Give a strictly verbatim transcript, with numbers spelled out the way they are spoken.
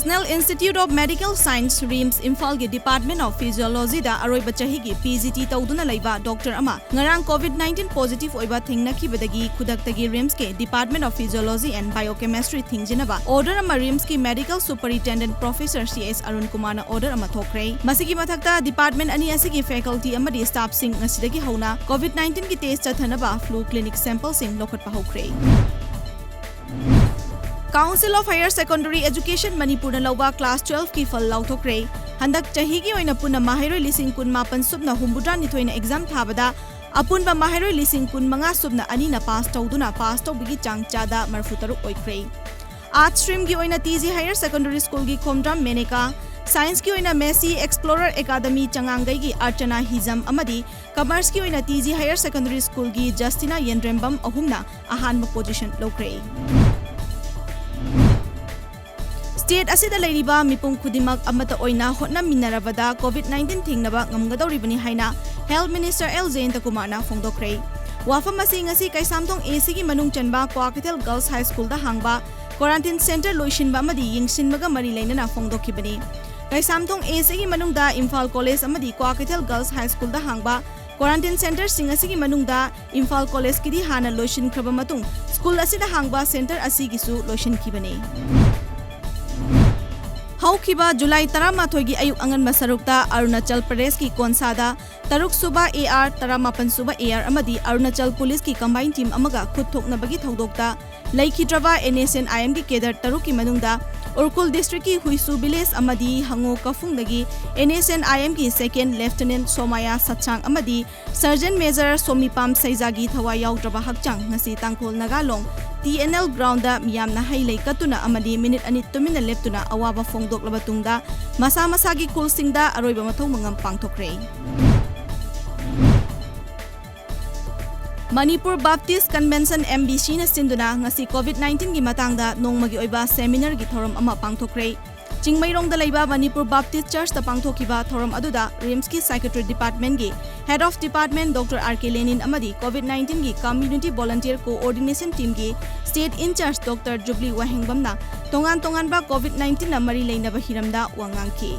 National Institute of Medical Science, RIMS, ꯏꯝꯐꯥꯜꯒꯤ Department of Physiologyꯗ ꯑꯔꯣꯏꯕ ꯆꯍꯤꯒꯤ P G T ꯇꯧꯗꯨꯅ ꯂꯩꯕ doctor ꯑꯃ ꯉꯔꯥꯡ COVID nineteen positive ꯑꯣꯏꯕ ꯊꯦꯡꯅꯈꯤꯕꯗꯒꯤ ꯈꯨꯗꯛꯇꯒꯤ ꯔꯤꯝꯁꯀꯤ Department of Physiology and Biochemistry ꯊꯤꯡꯖꯤꯟꯅꯕ order ꯑꯃ ꯔꯤꯝꯁꯀꯤ Medical Superintendent Professor C S Arun ꯀꯨꯃꯥꯔꯅ order ꯑꯃ ꯊꯣꯛꯈ꯭ꯔꯦ꯫ ꯃꯁꯤꯒꯤ ꯃꯊꯛꯇ department ꯑꯅꯤ ꯑꯁꯤꯒꯤ faculty ꯑꯃꯗꯤ staffꯁꯤꯡ ꯉꯁꯤꯗꯒꯤ ꯍꯧꯅ COVID nineteenꯒꯤ test ꯆꯠꯊꯅꯕ flu clinic sampleꯁꯤꯡ ꯂꯧꯈꯠꯄ ꯍꯧꯈ꯭ꯔꯦ꯫ Council of Higher Secondary Education ꯃꯅꯤꯄꯨꯔꯅ ꯂꯧꯕ class twelveꯀꯤ ꯐꯜ ꯂꯥꯎꯊꯣꯛꯈ꯭ꯔꯦ꯫ ꯍꯟꯗꯛ ꯆꯍꯤꯒꯤ ꯑꯣꯏꯅ ꯄꯨꯟꯅ ꯃꯍꯩꯔꯣꯏ ꯂꯤꯁꯤꯡ ꯀꯨꯟ ꯃꯥꯄꯟ ꯁꯨꯞꯅ ꯍꯨꯝꯐꯨꯇꯔꯥꯅꯤꯊꯣꯏꯅ exam ꯊꯥꯕꯗ, ꯑꯄꯨꯟꯕ ꯃꯍꯩꯔꯣꯏ ꯂꯤꯁꯤꯡ ꯀꯨꯟ ꯃꯉꯥ ꯁꯨꯞꯅ ꯑꯅꯤꯅ pass ꯇꯧꯗꯨꯅ pass ꯇꯧꯕꯒꯤ ꯆꯥꯡ ꯆꯥꯗ ꯃꯔꯤꯐꯨꯇꯔꯨꯛ ꯑꯣꯏꯈ꯭ꯔꯦ꯫ Arts streamꯒꯤ ꯑꯣꯏꯅ T G Higher Secondary Schoolꯒꯤ Khomdram ꯃꯦꯅꯦꯀꯥ, scienceꯀꯤ ꯑꯣꯏꯅ Messi Explorer Academy ꯆꯉꯥꯡꯒꯩꯒꯤ ꯑꯔꯆꯅꯥ ꯍꯤꯖꯝ ꯑꯃꯗꯤ commerceꯀꯤ ꯑꯣꯏꯅ T G Higher Secondary Schoolꯒꯤ Justina ꯌꯦꯟꯗ꯭ꯔꯦꯝꯕꯝ ꯑꯍꯨꯝꯅ ꯑꯍꯥꯟꯕ position ꯂꯧꯈ꯭ꯔꯦ꯫ State ꯑꯁꯤꯗ ꯂꯩꯔꯤꯕ ꯃꯤꯄꯨꯝ ꯈꯨꯗꯤꯡꯃꯛ ꯑꯃꯠꯇ ꯑꯣꯏꯅ ꯍꯣꯠꯅꯃꯤꯟꯅꯔꯕꯗ COVID nineteen ꯊꯤꯡꯅꯕ ꯉꯝꯒꯗꯧꯔꯤꯕꯅꯤ ꯍꯥꯏꯅ Health Minister ꯑꯦꯜ ꯖꯌꯟꯇꯀꯨꯃꯥꯔꯅ ꯐꯣꯡꯗꯣꯛꯈ꯭ꯔꯦ꯫ ꯋꯥꯐꯝ ꯑꯁꯤ ꯉꯁꯤ ꯀꯩꯁꯥꯝꯊꯣꯡ A Cꯒꯤ ꯃꯅꯨꯡ ꯆꯟꯕ ꯀ꯭ꯋꯥꯀꯩꯊꯦꯜ Girls High Schoolꯗ ꯍꯥꯡꯕ quarantine center ꯂꯣꯏꯁꯤꯟꯕ ꯑꯃꯗꯤ ꯌꯦꯡꯁꯤꯟꯕꯒ ꯃꯔꯤ ꯂꯩꯅꯅ ꯐꯣꯡꯗꯣꯛꯈꯤꯕꯅꯤ꯫ ꯀꯩꯁꯥꯝꯊꯣꯡ A Cꯒꯤ ꯃꯅꯨꯡꯗ ꯏꯝꯐꯥꯜ College ꯑꯃꯗꯤ ꯀ꯭ꯋꯥꯀꯩꯊꯦꯜ Girls High Schoolꯗ ꯍꯥꯡꯕ quarantine centreꯁꯤꯡ ꯑꯁꯤꯒꯤ ꯃꯅꯨꯡꯗ ꯏꯝꯐꯥꯜ Collegeꯀꯤꯗꯤ ꯍꯥꯟꯅ ꯂꯣꯏꯁꯤꯟꯈ꯭ꯔꯕ ꯃꯇꯨꯡ school ꯑꯁꯤꯗ ꯍꯥꯡꯕ center ꯑꯁꯤꯒꯤꯁꯨ ꯂꯣꯏꯁꯤꯟꯈꯤꯕꯅꯤ꯫ ꯍꯧꯈꯤꯕ July ꯇꯔꯥꯃꯥꯊꯣꯏꯒꯤ ꯑꯌꯨꯛ ꯑꯉꯟꯕ ꯁꯔꯨꯛꯇ ꯑꯔꯨꯅꯥꯆꯜ ꯄ꯭ꯔꯗꯦꯁꯀꯤ ꯀꯣꯟꯁꯥꯗ ꯇꯔꯨꯛ ꯁꯨꯕ A R, ꯇꯔꯥꯃꯥꯄꯟ ꯁꯨꯕ A R ꯑꯃꯗꯤ ꯑꯔꯨꯅꯥꯆꯜ Policeꯀꯤ combined team ꯑꯃꯒ ꯈꯨꯠ ꯊꯣꯛꯅꯕꯒꯤ ꯊꯧꯗꯣꯛꯇ ꯂꯩꯈꯤꯗ꯭ꯔꯕ N S N I Mꯒꯤ cadre ꯇꯔꯨꯛꯀꯤ ꯃꯅꯨꯡꯗ ꯎꯔꯈꯨꯜ districtꯀꯤ ꯍꯨꯏꯁꯨ village ꯑꯃꯗꯤ ꯍꯉꯣ ꯀꯐꯨꯡꯗꯒꯤ N S N I Mꯒꯤ second lieutenant ꯁꯣꯃꯥꯌꯥ ꯁꯠꯁꯥꯡ ꯑꯃꯗꯤ Sergeant Major ꯁꯣꯃꯤꯄꯥꯝ ꯁꯩꯖꯥꯒꯤ ꯊꯋꯥꯏ ꯌꯥꯎꯗ꯭ꯔꯕ ꯍꯛꯆꯥꯡ ꯉꯁꯤ ꯇꯥꯡꯈꯨꯜ ꯅꯥꯒꯥꯂꯣꯡ T N L groundꯗ ꯃꯤꯌꯥꯝꯅ ꯍꯩ ꯂꯩ ꯀꯠꯇꯨꯅ ꯑꯃꯗꯤ minute ꯑꯅꯤ ꯇꯨꯃꯤꯟꯅ ꯂꯦꯞꯇꯨꯅ ꯑꯋꯥꯕ ꯐꯣꯡꯗꯣꯛꯂꯕ ꯇꯨꯡꯗ ꯃꯁꯥ ꯃꯁꯥꯒꯤ ꯈꯨꯜꯁꯤꯡꯗ ꯑꯔꯣꯏꯕ ꯃꯊꯧ ꯃꯉꯝ ꯄꯥꯡꯊꯣꯛꯈ꯭ꯔꯦ꯫ Manipur Baptist Convention, M B Cꯅ ꯁꯤꯟꯗꯨꯅ ꯉꯁꯤ COVID nineteenꯒꯤ ꯃꯇꯥꯡꯗ ꯅꯣꯡꯃꯒꯤ ꯑꯣꯏꯕ seminarꯒꯤ ꯊꯧꯔꯝ ꯑꯃ ꯄꯥꯡꯊꯣꯛꯈ꯭ꯔꯦ꯫ ꯆꯤꯡꯃꯩꯔꯣꯡꯗ ꯂꯩꯕ ꯃꯅꯤꯄꯨꯔ ꯕꯥꯞꯇꯤꯁ ꯆꯔꯆꯇ ꯄꯥꯡꯊꯣꯛꯈꯤꯕ ꯊꯧꯔꯝ ꯑꯗꯨꯗ ꯔꯤꯝꯁꯀꯤ psychiatry departmentꯀꯤ head of department Doctor R K Lenin ꯑꯃꯗꯤ COVID nineteenꯒꯤ community volunteer coordination teamꯒꯤ state in charge Doctor Jubilee ꯋꯥꯍꯦꯡꯕꯝꯅ ꯇꯣꯉꯥꯟ ꯇꯣꯉꯥꯟꯕ COVID nineteenꯅ ꯃꯔꯤ ꯂꯩꯅꯕ ꯍꯤꯔꯝꯗ ꯋꯥ ꯉꯥꯡꯈꯤ꯫